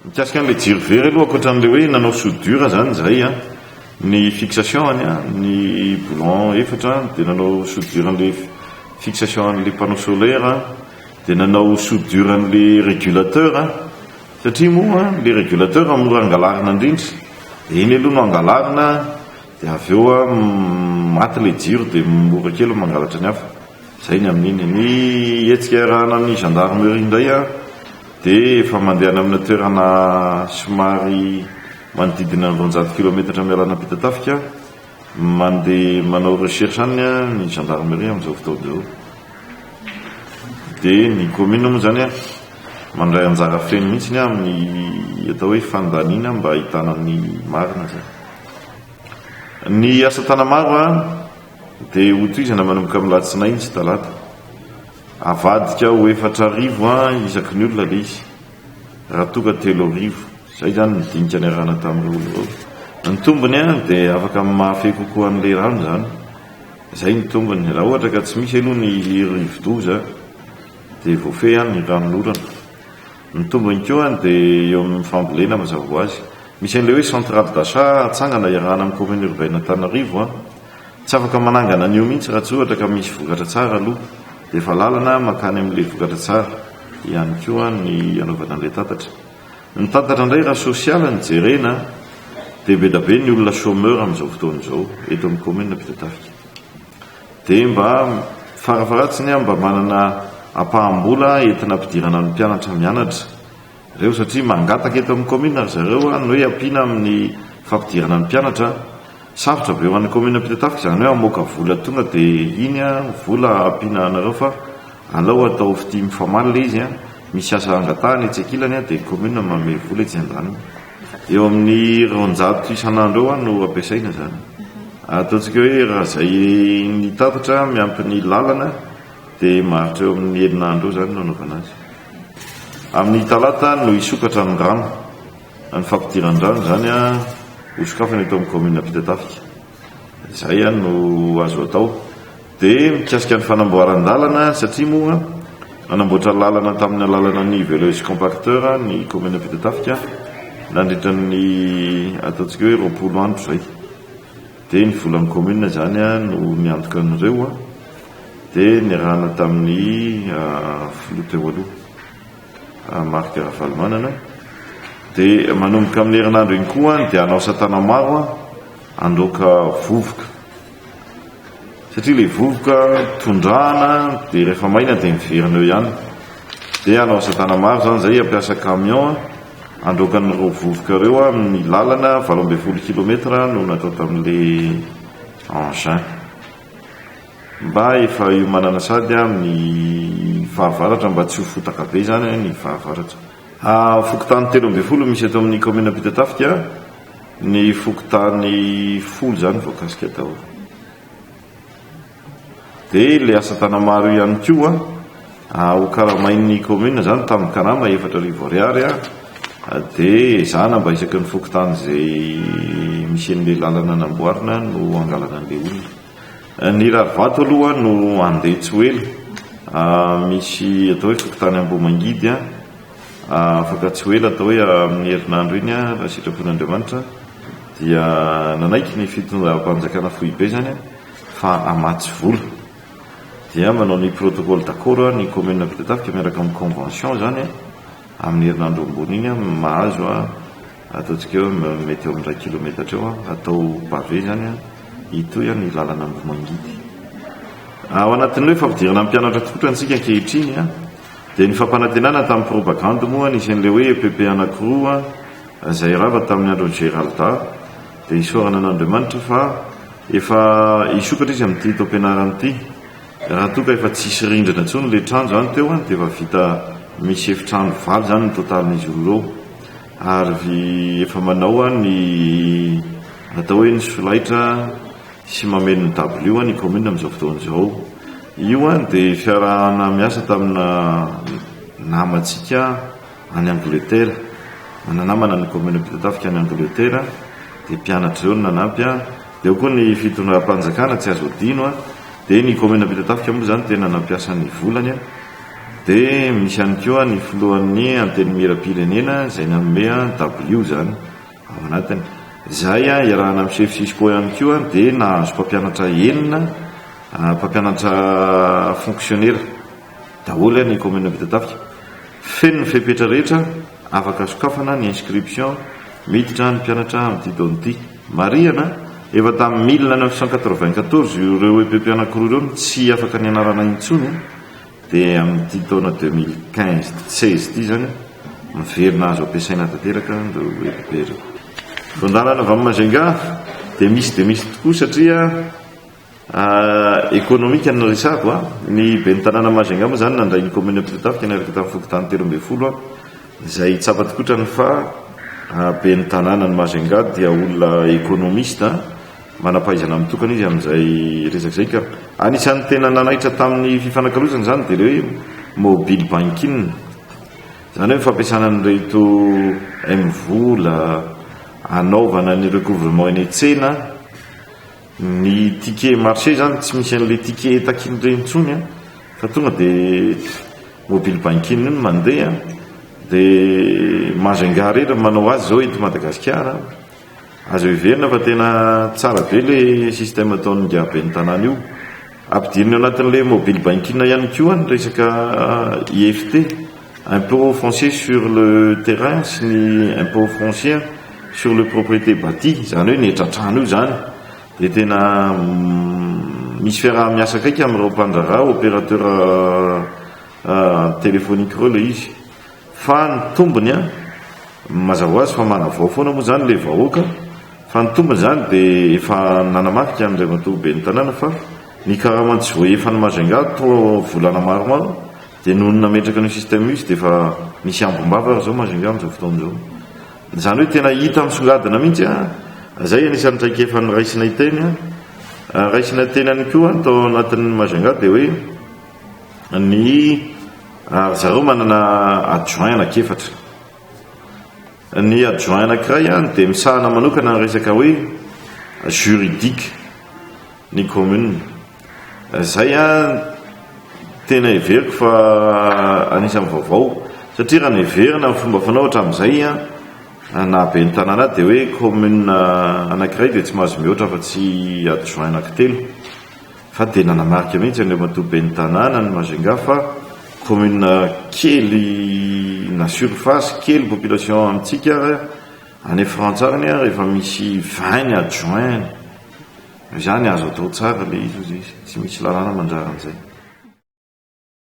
Mikasika an'ilay jiro very aloha, ankoatra an'ilay hoe nanao soudure izany izahay an, ny fixation-ny an, ny boulon efatra dia nanao soudure an'ilay fixation an'ilay panneau solaire an, dia nanao soudure an'ilay régulateur an, satria moa ilay régulateur mora angalarina indrindra, dia iny aloha no angalarina dia avy eo an maty ilay jiro dia mora kely ny mangalatra ny hafa. Izay ny amin'iny. Ny hetsika iarahana amin'ny gendarmerie indray an, dia efa mandeha any amina toerana somary manodidina ny 200 kilometatra miala an'Ampitatafika, mandeha manao recherche any ny gendarmerie amin'izao fotoana izao. Dia ny commune moa izany an, mandray anjara feno mihitsy amin'ny atao hoe fandaniana mba ahitana ny marina izany. Ny asa tanamaro an, Dia hotohizana manomboka amin'ny latsinainy sy talata. Avadika ho 4000 an isaky ny olona ilay izy. Raha toa ka 3000. Izay izany ny dinika niarahana tamin'ireo olona ireo. Ny tombony an dia afaka mahafehy kokoa an'ilay rano izany. Izay ny tombony. Raha ohatra ka tsy misy aloha ny rivodoza dia voafehy an ny ranonorana. Ny tombony koa dia eo amin'ny fambolena mazava ho azy. Misy an'ilay hoe centrale d'achat atsangana iarahana amin'ny commune urbaine Antananarivo an. Tsy afaka manangana an'io mihitsy raha tsy ohatra ka misy vokatra tsara aloha. Dia efa lalana mankany amin'ilay vokatra tsara ihany koa ny anaovana an'ilay tatatra. Ny tatatra indray raha sosialy no jerena dia be dia be ny olona chômeur amin'izao fotoana izao eto amin'ny commune Ampitatafika. Dia mba farafaharatsiny aho mba manana ampaham-bola entina ampidirana ny mpianatra mianatra ireo satria mangataka eto amin'ny commune ry zareo ny hoe ampiana amin'ny fampidirana ny mpianatra. Sarotra be ho an'ny commune Ampitatafika izany hoe hamoaka vola tonga dia iny vola ampiana anareo fa alao atao fitia mifamaly ilay izy, misy asa angatahana etsy ankilany dia ny commune manome vola etsy andaniny. Eo amin'ny 200 isan'andro eo no ampiasaina izany. Ataontsika hoe raha izay ny tatitra miampy ny lalana dia maharitra eo amin'ny enina andro eo izany no anaovana azy. Amin'ny talata no hisokatra ny rano, ny fampidiran-drano izany hosokafana eto amin'ny kaominina Ampitatafika. Izay no azo atao. Dia mikasika ny fanamboaran-dalana, satria moa nanamboatra lalana tamin'ny alalana niveleuse compacteur ny commune Ampitatafika nandritra ny ataontsika hoe 20 andro izay. Dia ny volan'ny commune izany no niantoka an'ireo, dia niarahana tamin'ny filoha teo aloha Marc Ravalomanana. Dia manomboka amin'ny herinandro iny koa dia hanao asa tanamaro handroaka vovoka. Satria ilay vovoka tondrahana dia rehefa maina dia miverina eo ihany. Dia hanao asa tanamaro izany izay, hampiasa camion handroaka an'ireo vovoka ireo amin'ny lalana 18 kilomètre no natao tamin'ilay engin. Mba efa hiomanana sady amin'ny fahavaratra mba tsy ho fotaka be izany ny fahavaratra. Fokontany 13 misy eto amin'ny kaominina Ampitatafika. Ny fokontany 10 izany voakasika daholo. Dia ilay asa tanamaro ihany koa ho karamain'ny commune izany tamin'ny karama 4000 ariary dia ezahana mba isaky ny fokontany izay misy an'ilay lalana namboarina no hangalana an'ilay olona. Ny rarivato aloha no handeha tsy ho ela. Misy atao hoe fokontany Ambohimangidy. Afaka tsy ho ela atao hoe amin'ny herinandro iny raha sitrapon'Andriamanitra dia nanaiky ny fitondram-panjakana foibe izany fa hamatsy vola. Dia manao ny protocole d'accord ny commune Ampitatafika miaraka amin'ny convention izany amin'ny herinandro ambony iny mahazo ataontsika hoe mety eo amin'ny iray kilometatra eo atao pavé izany hitohy ny lalana Ambohimangidy. Ao anatin'ny hoe fampidirana mpianatra tsotra antsika ankehitriny Dia ny fampanantenana tamin'ny propagandy moa nisy an'ilay hoe EPP anankiroa izay rava tamin'ny andron'i Geralda dia isaorana an'Andriamanitra fa efa hisokatra izy amin'ity taom-pianarana ity. Raha toa ka efa tsisy rindrina intsony ilay trano izany teo dia efa vita misy efitrano valo izany ny totalin'izy roa ireo ary efa manao ny atao hoe ny solaitra sy mameno ny dabilio ny commune amin'izao fotoana izao. Io dia fiarahana miasa tamina namantsika any Angletera. Mananamana ny commune Ampitatafika any Angletera dia mpianatra ireo no nanampy. Dia eo koa ny fitondram-panjakana tsy azo adino. Dia ny commune Ampitatafika moa izany tena nampiasa ny volany. Dia misy ihany koa ny filohan'ny Antenimierampirenena izay nanome dabilio izany ao anatiny. Izahay iarahana amin'ny chef Cisco ihany koa dia nahazo mpampianatra enina, mpampianatra fonctionnaire daholo ny commune Ampitatafika. Feno ny fepetra rehetra, afaka sokafana ny inscription miditra ny mpianatra amin'ity taona ity. Marihana, efa tamin'ny 1994 ireo EPP anankiroa ireo no tsy afaka nianarana intsony. Dia amin'ity taona 2015, 16 ity izany, miverina azo ampiasaina tanteraka ireo EPP ireo. Voan-dalana avy amin'i Majunga dia misy dia misy tokoa satria ekonomika no resahako a. Ny ben'ny tanàna Majunga moa izany nandray ny commune Ampitatafika niaraka tamin'ny fokontany 13 izay tsapa tokotrany fa ben'ny tanànan'i Majunga dia olona ekonomista. Manam-pahaizana mitokana izy amin'izay resaka izay ka. Anisan'ny tena nanaitra tamin'ny fifanakalozana izany dia ilay hoe mobile banking. Izany hoe ny fampiasana an'ireto MVola hanaovana ny recouvrement eny an-tsena. Ny ticket marché izany tsy misy an'ilay ticket takiana ireny intsony fa tonga dia mobile banking io no mandeha. Dia Majunga irery no manao azy izao eto Madagasikara. Azo heverina fa tena tsara be le système ataon'ingahy ben'ny tanàna io. Ampidiriny ao anatin'ilay mobile banking ihany koa ny resaka IFT, impôt foncier sur le terrain sy ny impôt foncier sur le propriété bâtie, izany hoe ny hetra-trano io izany dia tena misy fiaraha-miasa akaiky amin'ireo mpandraharaha opérateur téléphonique ireo ilay izy. Fa ny tombony an, mazava ho azy fa manavao foana moa izany ilay vahoaka, fa ny tombony izany dia efa nanamarika Andriamatoa Ben'ny Tanàna fa ny karamany tsy voaefan'i Majunga toa volana maromaro dia noho ny nametraka an'io système io izy dia efa misy ambim-bava ary izao Majunga amin'izao fotoana izao. Izany hoe tena hita misongadina mihitsy an, izay anisan'ny traikefa noraisinay teny an, raisina teny ihany koa tao anatin'ny Majunga dia hoe Ny ry zareo manana adjoint anankiefatra. Ny adjoint anankiray dia misahana manokana ny resaka hoe juridique ny commune. Izay tena heveriko fa anisan'ny vaovao satria raha neverina ny fomba fanao hatramin'izay naha ben'ny tanàna ahy dia hoe commune anankiray dia tsy mahazo mihoatra afa-tsy adjoint anankitelo. Fa dia nanamarika mihitsy Andriamatoa Ben'ny Tanàna ny Majunga fa commune kely na surface kely population amintsika ary any Frantsa any ary efa misy 20 ny adjoint-ny. Noho izany azo atao tsara ilay izy hozy izy, tsy misy lalàna mandrara an'izay.